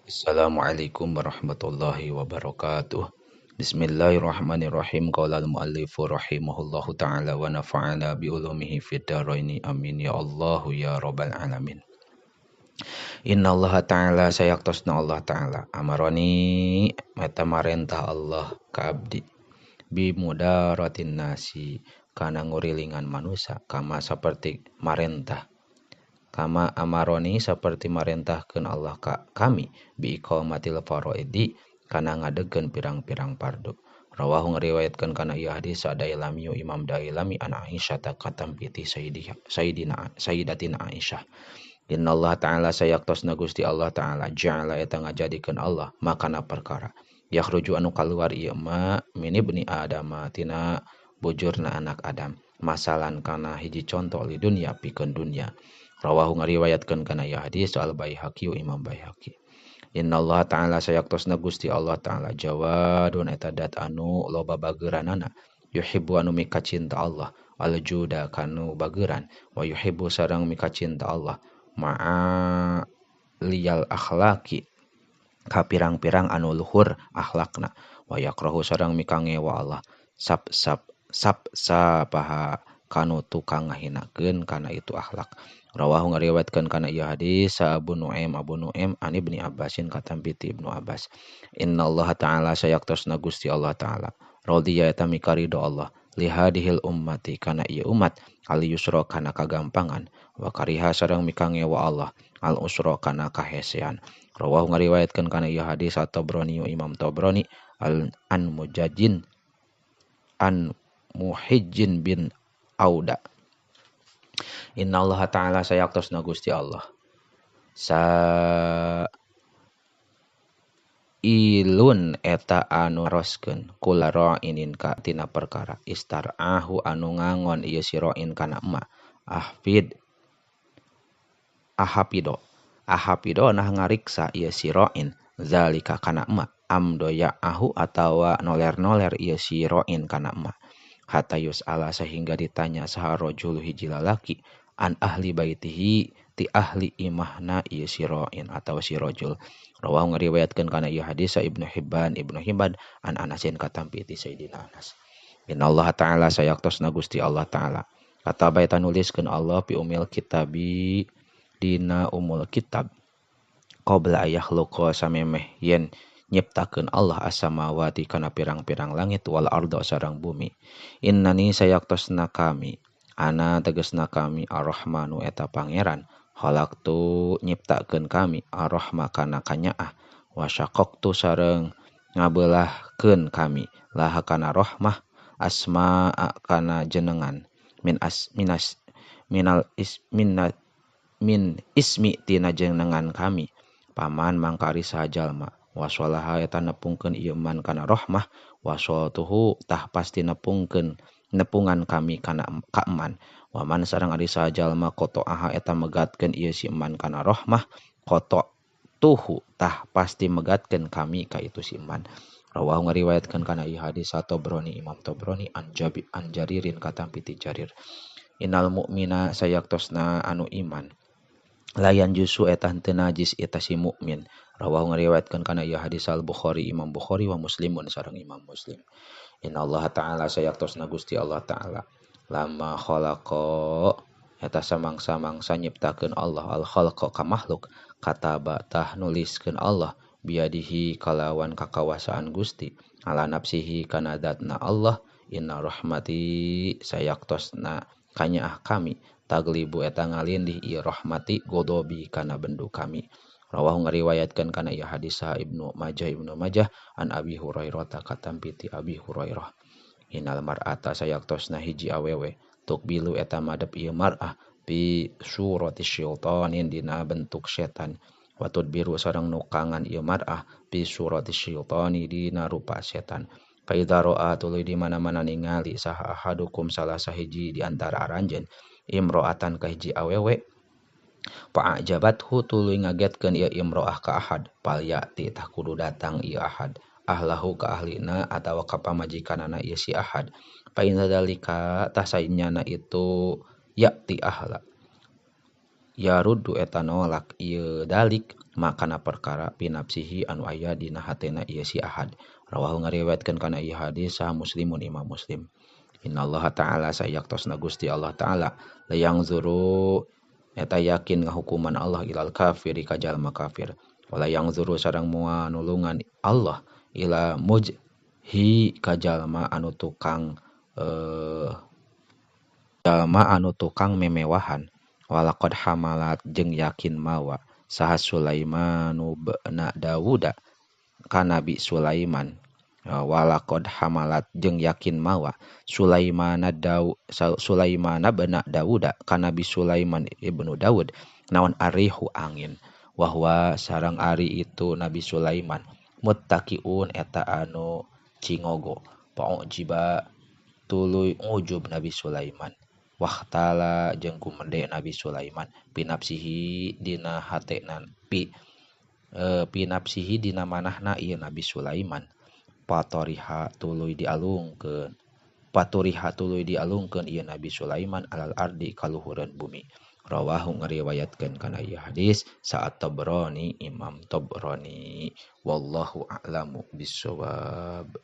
Assalamualaikum warahmatullahi wabarakatuh. Bismillahirrahmanirrahim. Qala al-muallifu rahimahullahu ta'ala wa nafa'ana bi ulumihi fid dharaini. Amin ya Allahu ya rabbal alamin. Inna Allah ta'ala sayaktosna Allah ta'ala amaroni meta marentah Allah ka abdi bi mudaratin nasi kana ngurilingan manusa kama saperti marentah kama amaroni saperti marentahkeun Allah ka kami bi iqamatil faraidi kana ngadegkeun pirang-pirang fardu. Rawahu ngariwayatkeun kana ieu hadis Dailami Imam Dailami an Aisyah ta katampi ti Sayyidatina Aisyah. Inna Allah ta'ala sayaktosna Gusti Allah ta'ala ja'ala eta ngajadikeun Allah makana perkara yakhruju anu kaluar ieu ma min ibni Adam tina bujurna anak Adam masalan kana hiji conto li dunya pikeun dunya. Rawahu ngariwayatkeun kana ieu hadis Al Baihaqi Imam Baihaqi. Inna Allah ta'ala sayaktosna Gusti Allah ta'ala jawadun eta dat anu loba bageuranana yuhibbu anu mikacinta Allah al juda kanu bageuran wa yuhibbu sareng mikacinta Allah ma'a liyal akhlaqi ka pirang-pirang anu luhur akhlakna wa yakrahu sareng mikangewa Allah sap sap sap sapaha kanu tukang ngahinakeun kana itu akhlak. Rawahu ngariwayatkeun kana ieu hadis Abu Nuaim an Ibni Abbasin katampi ti Ibnu Abbas. Inna Allah ta'ala sayaktosna Gusti Allah ta'ala radiya eta mikarido Allah li hadihil ummati kana ieu umat al yusra kana kagampangan wa kariha sareng mikangewa Allah al usra kana kahesean. Rawahu ngariwayatkeun kana ieu hadis At-Tabrani Imam Tabrani al an Mujajin an Muhijjin bin Auda. Inna Allah ta'ala sayaktosna Gusti Allah sa ilun eta anu roskeun kula ra'inin ka tina perkara istar'ahu anu ngangon ieu si ra'in kana ema ahfid ahapido ahapido nah ngariksa ieu si ra'in zalika kana ema amdoya ahu atawa noler-noler ieu si ra'in kana ema hatta yus'ala sehingga ditanya saha rajul hiji lalaki an ahli baitihi ti ahli imahna ieu si ra'in atawa si rajul. Rawahu ngariwayatkeun kana ieu hadis Ibnu Hibban an Anasin katampi ti Sayyidina Anas. Inna Allah ta'ala sayaktosna Gusti Allah ta'ala kataba eta nuliskeun Allah pi umil kitabi dina umul kitab qabla ayakhluqa samemeh yen nyiptakeun Allah as-samawati kana pirang-pirang langit wal arda sareng bumi. Innani sayaktosna kami ana tegesna kami ar-Rahmanu eta pangeran khalaqtu nyiptakeun kami ar-Rahma kana kanyaah wa syaqaqtu sareng ngabelahkeun kami laha kana rahmah asma kana jenengan min as minas minal is minna min ismi tina jenengan kami paman mangkari saha jalma wasolaha eta nepungkeun ieu man kana rahmah wasoltuhu tah pasti nepungkeun nepungan kami kana ka eman waman sareng ari saha jalma qata'aha eta megatkeun ieu si eman kana rahmah qata'tuhu tah pasti megatkeun kami ka itu si eman. Rawahu ngariwayatkeun kana ieu hadis Tabrani Imam Tabrani an Jabi an Jaririn katampi ti Jarir. Innal mu'mina sayaktosna anu iman layan jusu eta henteu najis eta si mukmin. Rawahu ngariwayatkeun kana ieu hadis Al Bukhari Imam Bukhari wa Muslimun sareng Imam Muslim. Inna Allah ta'ala sayaktosna Gusti Allah ta'ala lama khalaqa eta samangsa-mangsa nyiptakeun Allah al khalqa ka makhluk kataba tah nuliskeun Allah biadihi kalawan kakawasaan Gusti ala nafsihi kana zatna Allah inna rahmati sayaktosna kanyaah kami taglibu eta ngalindih ieu rahmati godobi kana bendu kami. Rawahu ngariwayatkeun kana ieu hadis Ibnu Majah an Abi Hurairah ta katampi ti Abi Hurairah. Innal mar'ata sayaktosna hiji awewe tukbilu eta madep ieu mar'ah bi surati syaitanin dina bentuk setan wa tudbiru sareng nukangan ieu mar'ah bi surati syaitani dina rupa setan. Fa idza ra'a tuluy di mana-mana ningali saha ahadukum salah sahiji di antara aranjeun imro'atan ka hiji awewe fa'ajabathu tuluy ngagetkeun ieu imro'ah ka ahad palyati tah kudu datang ieu ahad ahlahu ka ahlina atawa ka pamajikanana ieu si ahad fa inna dzalika tah sainyana itu ya'ti ahla Yaruddu eta nolak ieu dalik makana perkara pinapsihi anu aya dina hatena ieu si ahad. Rawahu ngariwayatkeun kana ieu hadis saha Muslimun Imam Muslim. Innallaha ta'ala sayaktosna Gusti Allah ta'ala layang zuru eta yakin ngahukuman Allah ilal kafiri ka jalma kafir. Wala yang zuru sareng moal nulungan Allah ila mujhi ka jalma anu tukang jalma anu tukang memewahan. Walaqad hamalat jeung yakin mawa saha Sulaimanu bna Dawuda ka Nabi Sulaiman. Walaqad hamalat jeung yakin mawa Sulaimana Sulaimana bna Dawuda ka Nabi Sulaiman ibnu Dawud naon arihu angin wahwa sareng ari itu Nabi Sulaiman muttaqiun eta anu cingogo pa'ujiba tuluy ujub Nabi Sulaiman wahtala jeung gumede Nabi Sulaiman pinapsihi dina hatena pinapsihi dina manahna ieu Nabi Sulaiman patoriha tuluy dialungkeun paturiha tuluy dialungkeun ieu Nabi Sulaiman alal ardi kaluhureun bumi. Rawahu ngariwayatkeun kana ieu hadis saat Tabrani Imam Tabrani. Wallahu a'lamu bissawab.